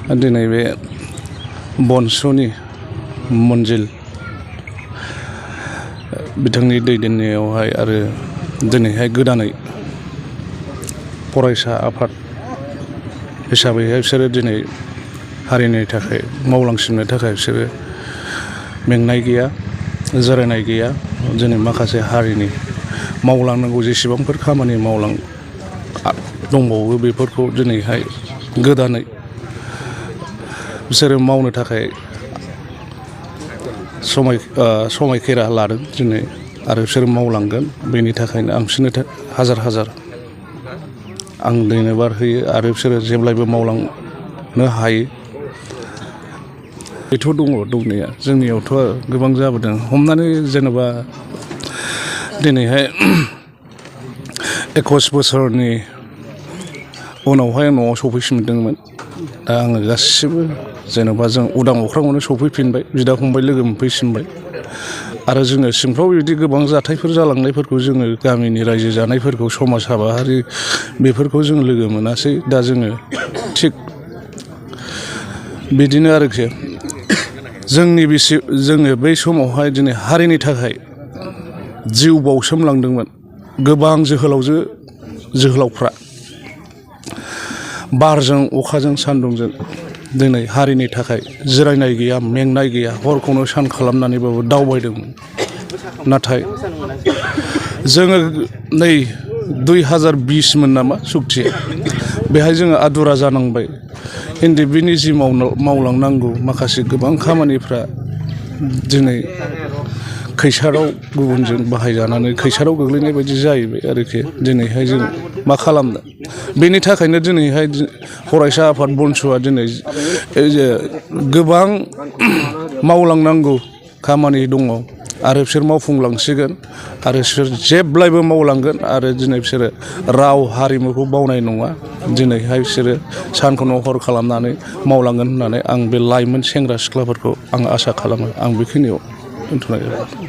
दिनै बे बनसुनि मन्जिल बिथांनि दैदेननायावहाय आरो दिनैहाय गोदानै फरायसा आफाद हिसाबैहाय बिसोरो दिनै हारिनि थाखाय मावलांसिननो थाखाय बिसोरो मेंनाय गैया, जिरायनाय गैया। दिनै माखासे हारिनि मावलांनांगौ जेसेबांफोर खामानि दंबावो बेफोरखौ दिनैहाय गोदानै बिसोरो मावनो थाखाय समायखेरा लादों दिनै आरो बिसोरो मावलांगोन। बेनि थाखायनो आं बिसोरनो हाजार हाजार आं धन्यबाद होयो आरो बिसोरो जेब्लायबो मावलांनो हायो। बेथ' दङ दंनाया जोंनियावथ' गोबां जाबोदों। हमनानै जेनेबा दिनैहाय 21 बोसोरनि उनावहाय न'आव सफैफिनदोंमोन। दा आङो गासिबो जेनेबा जों उदां अख्राङावनो सफैफिनबाय, बिदा फंबाय लोगो मोनफैफिनबाय आरो जोङो सिंफ्राव बिदि गोबां जाथायफोर जालांनायफोरखौ जोङो गामिनि रायजो जानायफोरखौ समाज हाबाफारि बेफोरखौ जों लोगो मोनासै। दा जोङो थिग बिदिनो आरोखि जोङो बै समावहाय दिनै हारिनि थाखाय जिउ बाउसोमलांदोंमोन गोबां जोहोलावफ्रा बारजों अखाजों सान्दुंजों दिनै हारिनि थाखाय जिरायनाय गैया, मेंनाय गैया, हरखौनो सान खालामनानैबाबो दावबायदोंमोन। नाथाय जोङो नै 2020 नामा सुक्तिया, बेहाय जोङो आदुरा जानांबाय। NDFBनि जि मावलांनांगौ माखासे गोबां खामानिफ्रा दिनै खैसाराव गुबुनजों बाहायजानानै खैसाराव गोग्लैनाय बायदि जाहैबाय आरोखि। दिनैहाय जों मा खालामनो? बेनि थाखायनो दिनैहाय फरायसा आफाद बनस'आ दिनै गोबां मावलांनांगौ खामानि दङ आरो बिसोर मावफुंलांसिगोन आरो बिसोर जेब्लायबो मावलांगोन आरो दिनै बिसोरो राव हारिमुखौ बावनाय नङा। दिनैहाय बिसोरो सानखौनो हर खालामनानै मावलांगोन होननानै आं बे लाइमोन सेंग्रा सिख्लाफोरखौ आं आसा खालामो। आं बेखिनियाव दोनथ'नाय जाबाय।